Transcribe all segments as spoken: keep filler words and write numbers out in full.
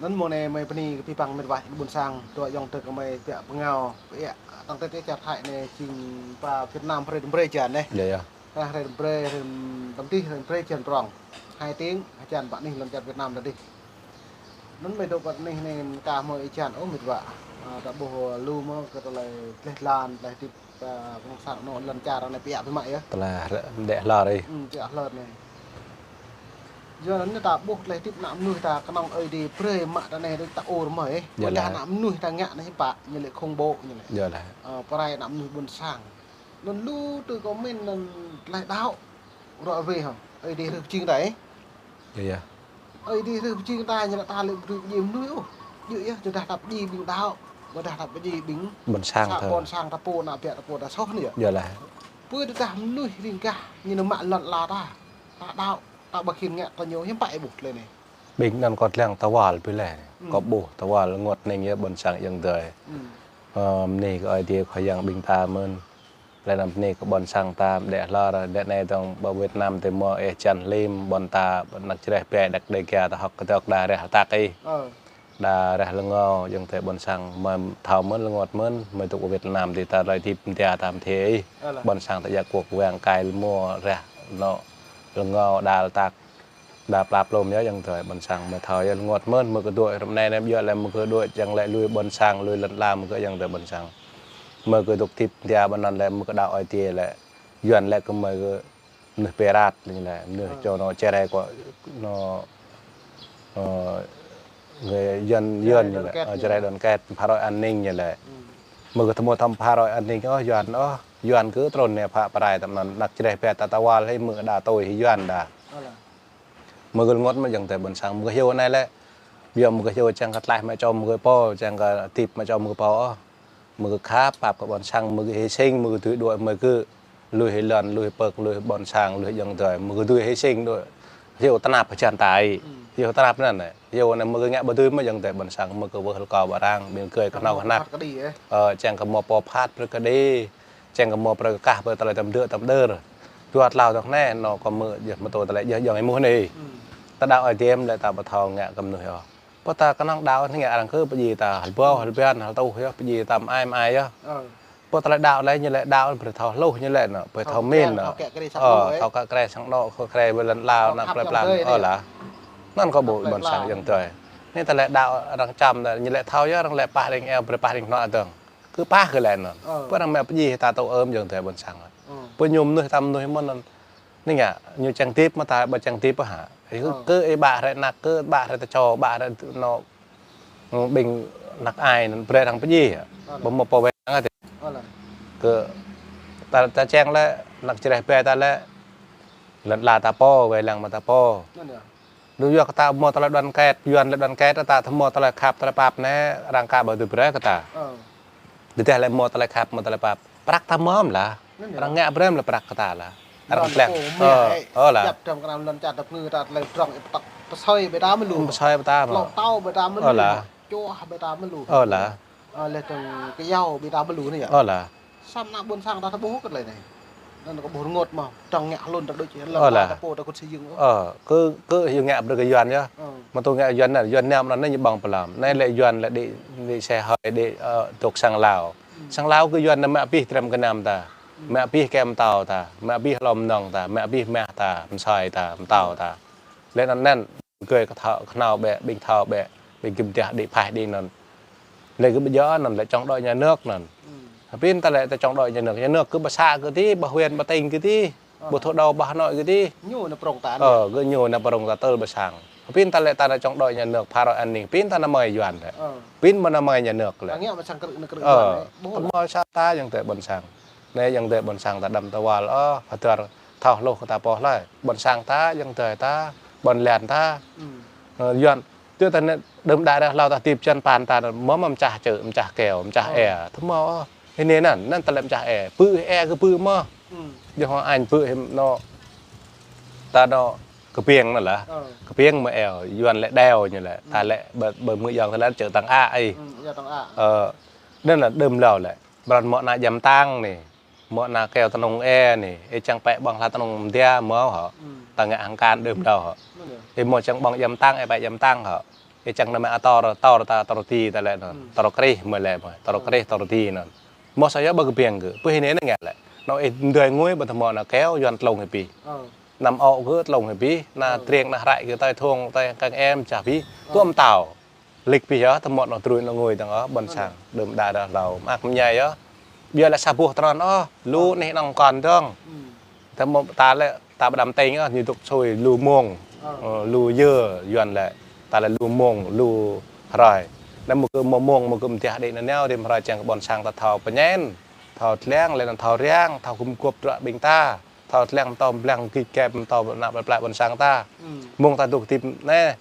Anŭn mơ̆ng anai mơi bơni kơ abih bang mĕt wa ƀôn sang, tơlơi yŏng tơ kơ mơi biă pơngao, biă tăng tơ tơ čar Thái anai jing pơ Việt Nam hrơi tơm brơi hơjan anai. Yơh, yơh. Hrơi tơm brơi, hrơi tơm tih, hrơi tơm brơi hơjan prong. Hai tiếng, hơjan pơ anih lŏn čar Việt Nam tơdih. Anŭn mơi dŏ pơ anih anai kah mơi hơjan ôh mĕt wa. Ơ, ta ƀuh lu mơ̆ kơ tơlơi gleh glan, tơlơi hơdip, ơ, pơnong sang anŏ lŏn čar anai biă biă mă yơh. Tơlơi hră-, đĕ hlor ih. Ư, biă hlor anai. Yua anŭn ta ƀuh tơlơi hơdip ană mơnuih ta kơnơ̆ng Ơi Adai brơi mă ta anai đôč ta ur mơi. Yơh. Ƀôdah lah. Ană mơnuih ta ngă anai hiư̆m pă, ñu lĕ khŏng ƀô̆ ñu lĕ. Yơh lah. Ơ, pơrai ană mơnuih ƀôn sang. Anŭn lu tui kơ mĭn anŭn tơlơi đaŏ rŏ rơwĕh hŏ. Ơi Adai hrih pơjing ta ih. Yơh, yơh. Ơi Adai hrih pơjing ta ñu lĕ ta lĕ ƀu dưi pơdjai mơnuih ôh. Yơh, yơh, tơdah ta pơdjai ƀing đaŏ, ƀôdah ta pơdjai ƀing. Ƀôn sang sa-, thơ. Ƀôn sang ta pô, ană biă ta pô ta soh anai yơh. Yơh lah. Pơ tơdah mơnuih ring gah ñu nao mă lŏn ala ta. Ta đaŏ, ta ƀu khĭn ngă kơ ñu hiư̆m pă ih ƀuh tơlơi anai. Ƀing anŭn kơ lăng ta wăl ƀiă lĕ. Ư. Kơ ƀuh ta wăl rơngot hning yơh ƀôn sang ayŏng adơi. Ư. Ơ, bơni kơ Ơi Adai Khua Yang ƀing ta mơ̆n. Lĕ anăm bơni kơ ƀôn sang ta đĕ hlor, đĕ anai dơ̆ng ƀơ Việt Nam tơ mơ̆ ih hơjan hlim, ƀôn ta, ană čơreh ƀe Đăk Đê Gia ta hŏk kơdŏk đa reh tăk ih. Ơ. Đa reh lơngô, ayŏng adơi ƀôn sang, mơi thâo mơ̆n rơngot mơ̆n, mơi dŏ pơ Việt Nam tơ ta tơlơi hơdip mơda ta mơdê ih. Ơ lah. Ƀôn sang ta djă kuok wang kai lơmô reh anŏ lơngô đa tăk. Đa plap lŏm yơh ayŏng adơi ƀôn sang mơi thâo yơh rơngot mơ̆n, mơi kơ dŏ ră anai anai yơh lĕ mơi kơ dŏ čang lĕ lui ƀôn sang, lui lŏn ala mơi kơ ayŏng adơi ƀôn sang. Mơi kơ dŏ hơdip mơda ƀơi anŭn lĕ mơi kơ đaŏ Ơi Adai lĕ. Yuan lĕ kơ mơi kơ mơnuih pơrăt ñu lĕ, mơnuih. Ơ. Čô anŏ čơrai kơ anŏ, ơ, người Yuan, Yuan ñu lĕ, ơ, đoàn kết ñu lĕ. Ơ, đoàn kết, phá rối an ninh ñu lĕ. Ư. Mơi kơ tơmô tơm phá rối an ninh, ơ, Yuan, ơ, Yuan kơ trŭn anai phă pơrai tơm anŭn, ană čơreh ƀe ta ta wăl hĭ mơi kơ đa tui hĭ Yuan đa. Ơ lah. Mơi kơ rơngot mơ̆ ayŏng adơi ƀôn sang, mơi kơ hyu anai lĕ. Biă mơi kơ hyu čang kơ tlaih mă čô mơi kơ pô, čang kơ hơdip mă čô mơi kơ pô ôh. Mơi kơ khăp pap kơ ƀôn sang, mơi kơ hy sinh, mơi kơ tui đuaĭ, mơi kơ lui hĭ lŏn, lui hĭ pơk, lui hĭ ƀôn sang, lui hĭ ayŏng adơi, mơi kơ tui hy sinh đuaĭ. Hyu tơnap hơjan ta ih. Ư. Hyu tơnap anŭn anai. Hyu anai mơi kơ ngă ƀu dưi mơ̆ ayŏng adơi ƀôn sang, mơi kơ wơh rơkâo ƀă arăng, ƀing gơi kơhnâo kơhnăk. Ơ, čang kơ mơ̆ pô phat brơi kơ đĭ. Čang kơ mơ̆ brơi kơ kah brơi tơlơi tơm dơ̆ tơm đơr. Dua tlâo tŏk anai, anŏ kơ mơ̆ yơh mơtô tơlơi yơh ayŏng ih mơ̆ anai. Ư. Ta đaŏ Ơi Adai lĕ ta ƀu thâo ngă kơ mơnuih ôh. Pơ ta kơnơ̆ng đaŏ anai ngă arăng kơ pơdjai ta hơbâo, hơbian, hơtuh yơh, pơdjai ta mơai mơai yơh. Ơ. Pơ tơlơi đaŏ lĕ ñu lĕ đaŏ brơi thâo hluh ñu lĕ anŏ, brơi thâo mĭn anŏ. Thâo kĕ kơđi sang anŏ, ơ, thâo kĕ kơđi sang anŏ, kơ kơđi brơi lŏn ala, ană plơi pla. Ơ lah. Anŭn kơ ƀu ƀôn sang ayŏng adơi. Anai tơlơi đaŏ arăng čăm anai, ñu lĕ thâo yơh, arăng lĕ pah ring eo, brơi pah ring hnuă dơ̆ng. Kơ pah kơ lĕ anŭn. Ơ. Pơ arăng mă pơdjai ta tŭ ơm ayŏng adơi ƀôn sang. Ơ. Pơ ñu mơnuih ta mơnuih mơ̆n anŭn. Anai ngă, ñu čang hơdip mơ̆ ta ƀu čang hơdip hă. Ơ. Kơ ih ƀă hrơi anăk, kơ ƀă hrơi tơčô, ƀă hrơi anŏ, ƀing anăk ai anŭn brơi arăng pơdjai hă. Ơ lah. Ƀu mơ̆ pô wai lăng hă. Ơ lah. Kơ ta, ta čang lĕ, ană čơreh ƀe ta lĕ, lŏn ala ta pô, wai lăng mơ̆ ta pô. Anŭn yơh. Lu yua kơ ta mơ̆ tơlơi đoàn kết, Yuan lĕ đoàn kết, ta tơ mơ̆ tơlơi khăp, tơlơi pap anai, arăng ka ƀu dưi brơi kơ ta. Ơ. Tơdah lĕ mơ̆ tơlơi khăp, mơ̆ tơlơi pap. Prăk ta mơ̆ lah. Anŭn yơh. Arăng ngă brơi mơ̆ prăk kơ ta lah. Arăng lŏn plĕng. Ơ, ơ lah. Djŏp tơm kơ anŭn lŏn čar dăp ngư ta tơlơi drŏng ih pơtŏk pơsơi ƀing ta mơ̆ lu. Pơsơi ƀing ta mơ̆. Klŏ tâo ƀing ta mơ̆ lu. Ơ lah. Čuah ƀing ta mơ̆ lu. Ơ lah. Ơ, lĕ tơm kơyâo ƀing ta mơ̆ lu anai yơh. Ơ lah. Samơ̆ ană ƀôn sang ta tơ ƀuh kơ tơlơi anai. Anŭn kơ ƀuh rơngot mơ̆, tơ̆ng ngă hlŭn ta đôč lŏn ala ta pô ta kŭt sĭ yơ̆ng ôh. Ơ, kơ, kơ hyu ngă brơi kơ Yuan yơh. Ơ. Mơ̆ tŭ ngă Yuan anai, Yuan anai mơ̆ anai ñu ƀơ̆ng pơlăm. Anai lĕ Yuan lĕ đĭ, đĭ xe hơi đĭ, ơ, dŏ sang Lào. Ư. Sang Lào kơ Yuan anai mă abih tơrăm gơnam ta. Ư. Mă abih kơ mơtâo ta, mă abih hlô mơnơ̆ng ta, mă abih mah ta, mơsơi ta, mơtâo ta. Lĕ anŭn anŭn, gơi kơ thâo, kơhnâo ƀĕ, ƀing thâo ƀĕ, ƀing gim dah đĭ phaih đĭ anŭn. Lĕ kơ ƀu djơ̆ anŭn, lĕ chống đối nhà nước anŭn. Ư. Hơpin ta lĕ ta chống đối nhà nước, nhà nước kơ ƀă xã kơ tih, ƀă huyện, ƀă tỉnh kơ tih, ƀă thủ đô, ƀă Hà Nội kơ tih. Ñu nao prŏng ta anai. Ơ, kơ ñu nao prŏng ta tơl ƀă sang. Hơpin ta lĕ ta nao chống đối nhà nước, phá rối an ninh, hơpin ta nao mơi Yuan lĕ. Ơ. Hơpin mơ̆ nao mơi nhà nước lĕ. Ta ngă mă sang krư̆ nao krư̆ Yuan lĕ. Ơ, tơ mơ̆ sa ta ayŏng adơi ƀôn sang. Anai ayŏng adơi ƀôn sang ta đăm ta wăl, ơ, pơtơr thâo hluh kơ ta pô hlơi. Ƀôn sang ta, ayŏng adơi ta, ƀôn lan ta. Ư. Ơ, Yuan, tui ta anai đưm đă ră hlâo ta hơdip čan pan ta, mơ̆ mơ̆ mơčah čư̆, mơčah keo, mơčah ê. Tơ mơ̆, ơ. Hĭ anai anŭn, anŭn tơlơi mơčah ê. Pư̆ ê kơ pư̆ mơ̆. Ư. Yua hŏ añ pư̆ hĭ anŏ. Ta anŏ kơpiêng anŭn lah. Ơ. Kơpiêng mơ̆ eo, Yuan lĕ đeo ñu lĕ. Ư. Ta lĕ ƀơ, ƀơ mơ̆ ayŏng ta lĕ čư̆ tăng ă ih. Ư, čư̆ tăng ă. Ơ, anŭn lah đưm hlâo lĕ. Brăn mơ̆ ană jăm tăng anai. Mơ̆ ană keo tơnŭng ê anai, ê čang pĕ ƀơ̆ng hla tơnŭng mơdia mơ̆ hŏ. Ư. Ta ngă hăng kan đưm hlâo hŏ. Mơ̆ anai. Ê mơ̆ čang ƀơ̆ng jăm tăng, ê pĕ jăm tăng hŏ. Ih čang anăm mă ator, tor ta, tor ti ta lĕ anŭn. Tor krih mơ̆ lĕ mơ̆. Tor krih, tor ti anŭn. Mơ̆ sa yơh ƀu kơ biang kơ. Pơ hĭ anai ngă lĕ. Anŭn ih dui ngui ƀu thâo mơ̆ anŭn keo Yuan tlông hĭ pih. Anăm ôh kơ tlông hĭ pih. Anŭn triang anŭn hrăi kơ tơi thong, tơi kăng em čah pih. Tuôm tao. Lĕ pih yơh, tơmŏt anŭn trui anŭn ngui tơ̆ng ôh, ƀôn sang. Đơm đă rơh hlâo. Mơak mơñai yơh. Biă lĕ sa boh tơnăn ôh. Lu anih anŭn kon dơ̆ng. Tơmŏt ta lĕ, ta ƀu đăm teng ôh, ñu dŏ sui lu mông. Ơ, lu yơ, Yuan lĕ. Ta lĕ lu mông, lu hrơi. Anŭn mơ̆ kơ mông, mơ̆ kơ mơdiah đĭ anŭn nao, rĭm hrơi čang kơ ƀôn sang ta thâo pơñen. Thâo tlang, lĕ anŭn thâo răng, thâo gum gŏp dră ƀing ta. Thâo tlang tâo blang kĭ kĕp tâo ană plơi pla ƀôn sang ta. Mông ta dŏ tĭp anai,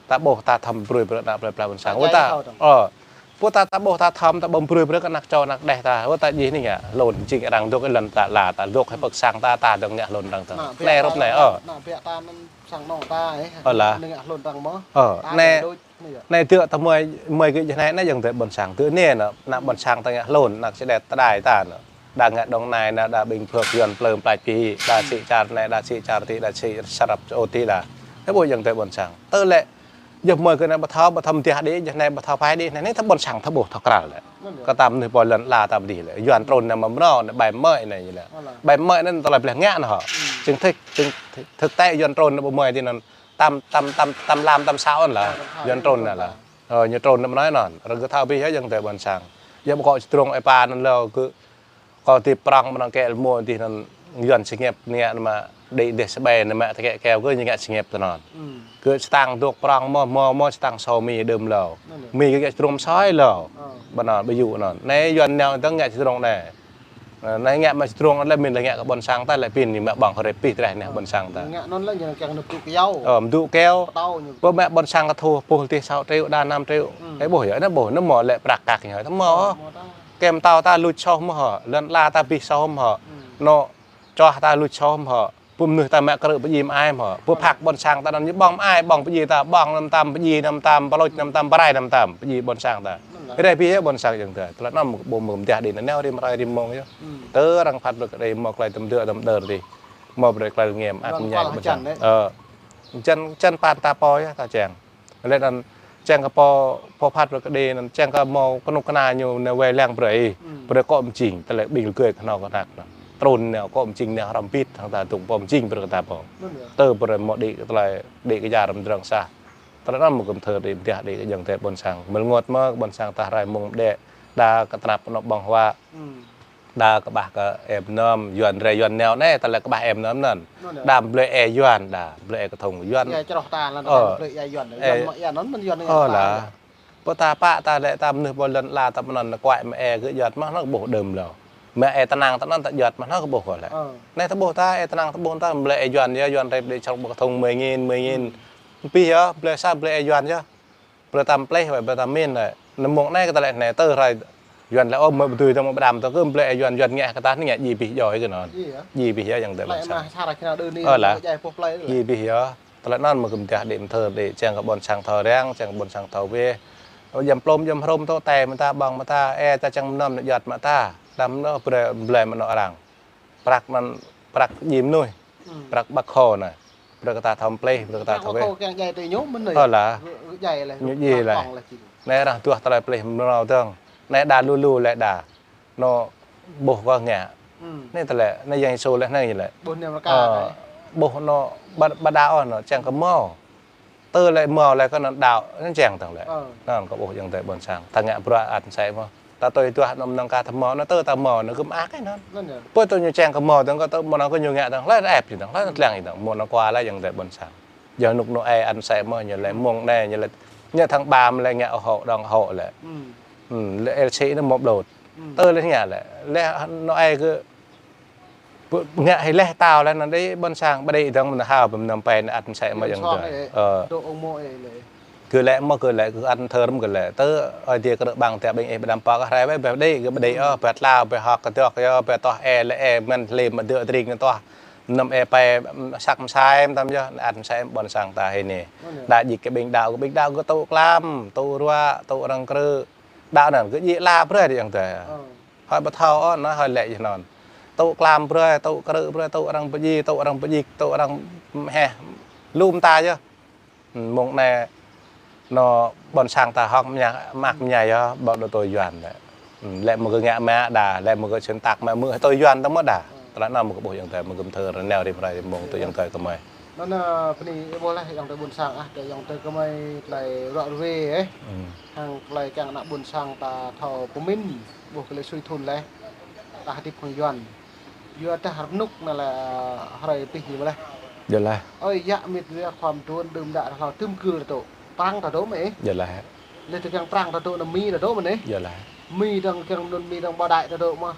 ta ƀuh ta thâo brơi brơi ană plơi pla ƀôn sang. Ơ, ta, ơ. Pơ ta, ta ƀuh ta thâo, ta ƀu brơi brơi kơ ană čô ană đeh ta. Ơ, ta djơ̆ anai ngă hlŭn jing arăng dŏ kơ lŏn ta la, ta dŏ kơ pơ̆k sang ta, ta dŏ ngă hlŭn arăng ta. Anai rup anai, ơ. Ană biă ta anŭn sang anŏ ta, ơ. Ơ lah. Anai ngă hlŭn arăng mơ̆n. Ơ, anai. Anai tơ ta mơi, mơi kơ jơh anai, anai ayŏng adơi ƀôn sang. Tơ anai anŭn, ană ƀôn sang ta ngă hlŭn, ană čơđai tơđai ta anŭn. Đa ngă Đồng Nai anŭn, đa ƀing phơk Yuan plơm plač pih, đa sĭ čar anai, đa sĭ čar ti, đa sĭ sơrăp ôti đa. Hơbô ayŏng adơi ƀôn sang. Tơ lĕ, yơh mơi kơ anai ƀu thâo, ƀu thâo mơdiah đĭ, yơh anai ƀu thâo phai đĭ, anai, anai ta ƀôn sang ta ƀuh thâo krăl lĕ. Kơ ta mơnuih pô lŏn ala ta ƀu đĭ lĕ. Yuan trŭn anai mă mrâo, anai bai mơi anai lĕ. Bai mơi anai tơlơi bleh ngă anŭn hŏ. Jing thik, jing thik, thik tĕ Yuan trŭn anai ƀu mơi ti anŭn. Tam, tam, tam, tam lam, tam sao anŭn lah. Yuan trŭn anŭn lah. Ơ, ñu trŭn anŭn mơnai anŭn. Arăng kơ thâo pih yơh ayŏng adơi ƀôn sang. Yơh ƀu kơ čơdrông ih pa anŭn lơ kơ, kơ ti prong mơnơ̆ng kĕ lơ mô ti anŭn Yuan sĭ ngĕp ngă anŭn mă đĭ dêh sơbai anŭn mă tơkĕ keo kơ ñu ngă sĭ ngĕp tơ anŭn. Kơ čơtang dŏ prong mơ̆, mơ̆, mơ̆ čơtang sô mi đơm lơ. Mi kơ ngă čơdrông soi lơ. Ƀu anŭn, ƀu yŭ anŭn. Anai Yuan nao tơ̆ng ngă čơdrông anai. Ơ, anai ngă mă čơdrông lĕ min lĕ ngă kơ ƀôn sang ta lĕ pin ñu mă ƀơ̆ng hrĕp pih treh anai ƀôn sang ta. Ngă anŭn lĕ ñu kiăng nŭk tŭ kơyâo. Ơ, mdŭ keo. Pơtâo ñu. Pơ mă ƀôn sang kơ thu pô tih sa triệu, đa năm triệu. Ơ, ƀuh yơh, anai ƀuh, anai mơ̆ lĕ prăk kăk ñu, tơ mơ̆. Kĕm tâo ta luč soh mơ̆ hŏ, lŏn ala ta pih soh mơ̆ hŏ. Anŏ čoh ta luč soh mơ̆ hŏ. Pơ mơnuih ta mă krư̆ pơdjai mơai mơ̆ hŏ. Pơ phak ƀôn sang ta anŭn ñu ƀơ̆ng mơai, ƀơ̆ng pơdjai ta, ƀơ̆ng anăm tam pơdjai anăm tam, pơluč anăm tam, pơrai anăm tam. Pơdjai ƀôn sang ta. Rai pih yơh ƀôn sang ayŏng adơi. Tơlơi anŭn mơ̆ kơ ƀu mơ̆ mơdiah đĭ anŭn nao rĭm hrơi rĭm mông yơh. Tơ arăng phat brơi kơ đĭ mơ̆ tơlơi tơm dơ̆ tơm đơr ti. Mơ̆ brơi tơlơi ngem ăt mơñai ƀôn sang. Ơ. Čan, čan păn ta pô yơh ta čang. Lĕ anŭn čang kơ pô, pô phat brơi kơ đĭ anŭn čang kơ mơ̆ kơnuk kơna ñu anai wai lăng brơi. Brơi kơ mơjing, tơlơi ƀing lơgơi kơnuk kơna. Trŭn anai kơ mơjing anai hrŏm bit, hăng ta dŏ pô mơjing brơi kơ ta pô. Tơ brơi mơ̆ đĭ kơ tơlơi, đĭ kơ yar răm drăng sah. Tơlơi anŭn mơ̆ kơ mơthơ đĭ mơdiah đĭ kơ ayŏng adơi ƀôn sang. Mơ̆ lơngot mơ̆ kơ ƀôn sang ta rai mông đĕ. Đa kơ tơnap anŏ ƀơ̆ng huă. Đa kơƀah kơ em nơm, Yuan rai Yuan nao anai, tơlơi kơƀah em nơm anŭn. Đa blơi ê Yuan, đa blơi ê kơthŭng Yuan. Ơ. Ơ lah. Pơ ta pă ta lĕ ta mơnuih pô lŏn ala ta mơnơ̆ng kuai mă ê kơ juăt mă anŭn kơ ƀuh đơm lơ. Mă ê tơnăng tơnăn ta juăt mă anŭn kơ ƀuh kơ lĕ. Anai ta ƀuh ta, ê tơnăng ta ƀuh ta, blơi ê Yuan yơh, Yuan rai blơi čŏk ƀơ kơthŭng mười nghìn, mười nghìn. Pih yơh, blơi sa blơi ê Yuan yơh. Brơi tam pleh wai, brơi tam min wai. Anŭn mông anai kơ ta lĕ anai tơ rai Yuan lĕ ôh mơi ƀu dưi tơ̆ng mơi ƀu đam tơ̆ng kơ blơi Yuan, Yuan ngă kơ ta anai ngă djai pih djai kơ anŭn. Djai pih yơh ayŏng adơi ƀôn sang. Ơ lah. Djai pih yơh. Tơlơi anŭn mơ̆ kơ mơdiah đĭ mơthơ đĭ čang kơ ƀôn sang thâo răng, čang kơ ƀôn sang thâo weh. Ơ, djam plôm, djam hrôm tŏ tơi mơta, ƀơ̆ng mơta, ê ta čang mơnơ̆m anŭn juăt mơta. Đăm anŭn brơi, blơi mơnŏ arăng. Prăk anŭn, prăk djai mơnuih. Prăk ƀă khô anai. Brơi kơ ta thâo pleh, brơi kơ ta thâo weh. Ơ lah. Ñu djai lah. Anai arăng tuah tơlơi pleh mơnâo tơ̆ng. Anai đa lu lu lĕ đa. Anŭn ƀuh kơ ngă. Anai tơlơi, anai Yang Yêsu lĕ anai lĕ. Ƀuh anai mơka. Ơ, ƀuh anŭn ƀă, ƀă đaŏ anŭn čang kơ mơ̆. Tơ lĕ mơ̆ lĕ kơ anŭn đaŏ, anŭn čang tơ̆ng lĕ. Anŭn kơ ƀuh ayŏng adơi ƀôn sang. Ta ngă bruă ăt sĕ mơ̆. Ta tui tuah anŭn mơnơ̆ng kơ ta mơ̆, anŭn tơ ta mơ̆, anŭn kơ mơak anŭn. Pơ tơ ñu čang kơ mơ̆ tơ̆ng kơ tơ mơ̆ anŭn kơ ñu ngă tơ̆ng, hlơi ĕp ñu tơ̆ng, hlơi tlang ñu tơ̆ng, mơ̆ anŭn kua lĕ ayŏng adơi ƀôn sang. Yơh rơnŭk anŭn ê ăt sĕ mơ̆, ñu lĕ mông anai, ñu lĕ, ñu thăng ƀam lĕ ngă ôh hŏ, dŏng hŏ lĕ. Ơ, lĕ ê sĭ anŭn mơ̆ blôt. Tơ lĕ ngă lĕ, lĕ anŭn ê kơ Pơ-, ngă hĭ leh tao leh anŭn đĭ ƀôn sang, ƀu đĭ dơ̆ng mơ̆n hao ƀơ̆m nơm pĕ anŭn ăt sĕ mơ̆ ayŏng adơi. Ơ. Kơ lĕ mơ̆ kơ lĕ kơ ăt thơr mơ̆ kơ lĕ. Tơ ơi tiê kơ rơbang tiê ƀing ih ƀu đam pŏk hrơi weh, ƀu đĭ kơ ƀu đĭ ôh, ƀu tlao, ƀu hŏk kơ dŏ kơ yơh, ƀu toh ê lĕ ê, mơ̆n hlĭm mơ̆ dơ̆ tring anŭn toh. Mơnơ̆m ê pĕ, săk mơsai mơtam yơh, ăt sĕ ƀôn sang ta hĭ anai. Đa djik kơ ƀing đaŏ, kơ ƀing đaŏ kơ tŭ klam, tŭ ruă, tŭ arăng krư̆. Đaŏ anŭn kơ djik la brơi đĭ ayŏng adơi. Hơi ƀu thâo ôh, anŭn hơi lĕ yơh anŭn. Tŭ klam brơi, tŭ krư̆ brơi, tŭ arăng pơdjai, tŭ arăng pơdjik, tŭ arăng heh. Lu mơta yơh. Mông anai Anŭn ƀôn sang ta hŏk mơña, mă mơñai yơh, ƀu dŏ tui Yuan lĕ. Hm, lĕ mơ̆ kơ ngă mă đa, lĕ mơ̆ kơ xuyên tạc mă mơ̆ tui Yuan ta mơ̆ đa. Hm. Tơlơi anŭn mơ̆ kơ ƀuh ayŏng adơi, mơ̆ kơ mơthơ rơneo rĭm hrơi rĭm mông tui ayŏng adơi kơmơi. Anŭn, ơ, bơni ih ƀuh laih ayŏng adơi ƀôn sang ah, tơ ayŏng adơi kơmơi tơlơi ruă ruê, ơ. Hm. Hăng tơlơi kiăng ană ƀôn sang ta thâo pơmĭn, ƀuh kơ lĕ sui thun laih. Ta hơdip hăng Yuan. Yua dah rơnŭk anŭn lĕ hrơi pih ñu laih. Yơh laih. Ơi, yă mĭt wa khua mơtuôn đưm đă hlâo tơm kơ rơtŭ. Prang ta dŏ mơ̆ ih. Yơh laih. Lĕ tơ kiăng prang ta dŏ anŭn Mi ta dŏ mơ̆ ih. Yơh laih. Mi dơ̆ng kiăng anŭn Mi dơ̆ng Bảo Đại ta dŏ mơ̆.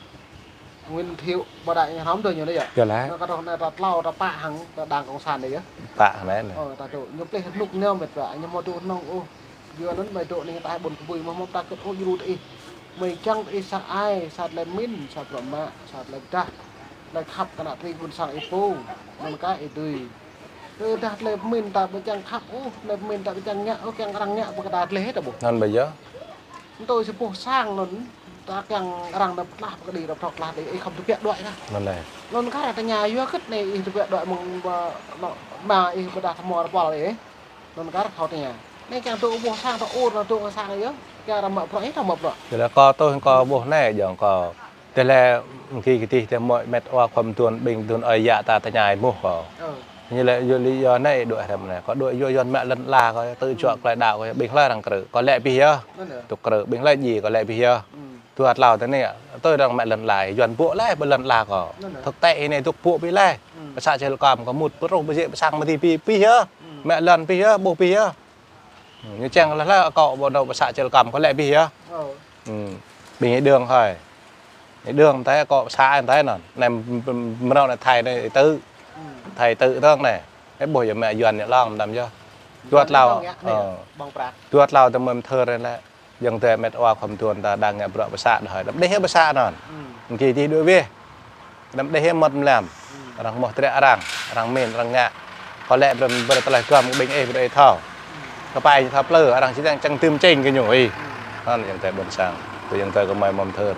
Nguyễn Thiệu Bảo Đại ñu hrŏm dŏ ñu laih yơh. Yơh laih. Anŭn kơ dŏ anai ta tlâo ta pă hăng ta Đảng Cộng sản anai yơh. Pă hăng anai. Ơ, ta dŏ. Ñu plih rơnŭk ñu mĭt wa, ñu mơ̆ dŏ nong ôh. Yua anŭn mơi dŏ anai ta ƀôn kơbui mơ̆ mơ̆ ta kơt ôh jru tơ ih. Mơi kiăng tơ ih sat ai, sat tơlơi pơmĭn, sat bruă mă, sat tơlơi pơdah, tơlơi khăp kơ ană tring ƀôn sang ih pô, anŭn kah ih dưi. Ơ, dah tơlơi pơmĭn ta ƀu kiăng khăp ôh, tơlơi pơmĭn ta ƀu kiăng ngă ôh, kiăng arăng ngă ƀu kơ ta tơlơi hĭ ta ƀuh. Anŭn ƀu djơ̆. Tui si ƀuh sang anŭn, ta kiăng arăng anŭn pơtlah pơkơđi, rŏp thŏk tơlah đĭ, ih khŏm tơbiă đuaĭ kah. Anŭn lĕ. Anŭn kah ta tơña yua hơget anai ih tơbiă đuaĭ mơ̆ng ƀa, anŭn, mă ih ƀôdah tơmua rơpal ih. Anŭn kar thâo tơña. Anai kiăng dŏ ƀuh sang ta ur anŭn dŏ kơ sang yơh. Kiăng arăng mă bruă ih ta mă bruă. Yơh laih kâo tui kâo ƀuh anai jơ̆ng kâo. Tơlơi mơ̆ng ki kơdih tơlơi mơ̆ mĕt wa khua mơtuôn ƀing mơtuôn ơi yă ta tơña ih mơ̆ kâo. Ơ. Ñu lĕ yua li yua anai dŏ hrăm anai. Kâo dŏ yua Yuan mă lŏn ala kâo, tơčuă tơlơi đaŏ kâo, ƀing hlơi arăng krư̆. Kâo lĕ pih yơh. Anŭn yơh. Tŭ krư̆, ƀing hlơi djai kâo lĕ pih yơh. Hm. Dua tlâo tơ anai, tui arăng mă lŏn ala, Yuan pŏk laih ƀơi lŏn ala kâo. Anŭn yơh. Tŭk tĕ anai tŭk pŏk pih laih. Hm. Pơsă čel kăm kâo mŭt pơruh pơjĕ pơsang mơ̆ ti pih, pih yơh. Hm. Mă lŏn pih yơh, ƀuh pih yơh. Hm, ñu čang laih laih akŏ ƀu dŏ pơsă čel kăm kâo lĕ pih yơh. Ơ. Hm. Ƀing ih đương hơi. Ih đương tơi akŏ pơsă tơi anŭn. Anai mơnơ̆ng anai thai anai tŭ. Hm. Thai tŭ tơ̆ng anai. Ih ƀuh yơh mă Yuan ñu lŏng mơtam yơh. Dua tlâo. Ơ. Dua tlâo tơlơi mơthơ anai lĕ. Ayŏng adơi mĕt wa khua mơtuôn ta đang ngă bruă pơsă đôč hơi. Đăm đih pơsă anŭn. Hm. Mơ̆ng ki dih đuaĭ wih. Đăm đih mơ̆t mlam. Hm. Arăng mơ̆ triă arăng, arăng min, arăng ngă. Kâo lĕ brơi, brơi tơlơi gơ̆m kơ ƀing ih brơi ih thâo. Hm. Kơ pai ñu thâo plư, arăng či čang čang tơm čing kơ ñu ih. Hm. Anŭn ayŏng adơi ƀôn sang. Tui ayŏng adơi kơmơi mơ̆n thơ. Ơ,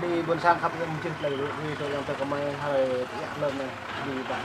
bơni ƀôn sang khăp mơjih tơlơi ruă ruê tui ayŏng adơi kơmơi hrơi tơiă lơm anai. Bơni ƀă.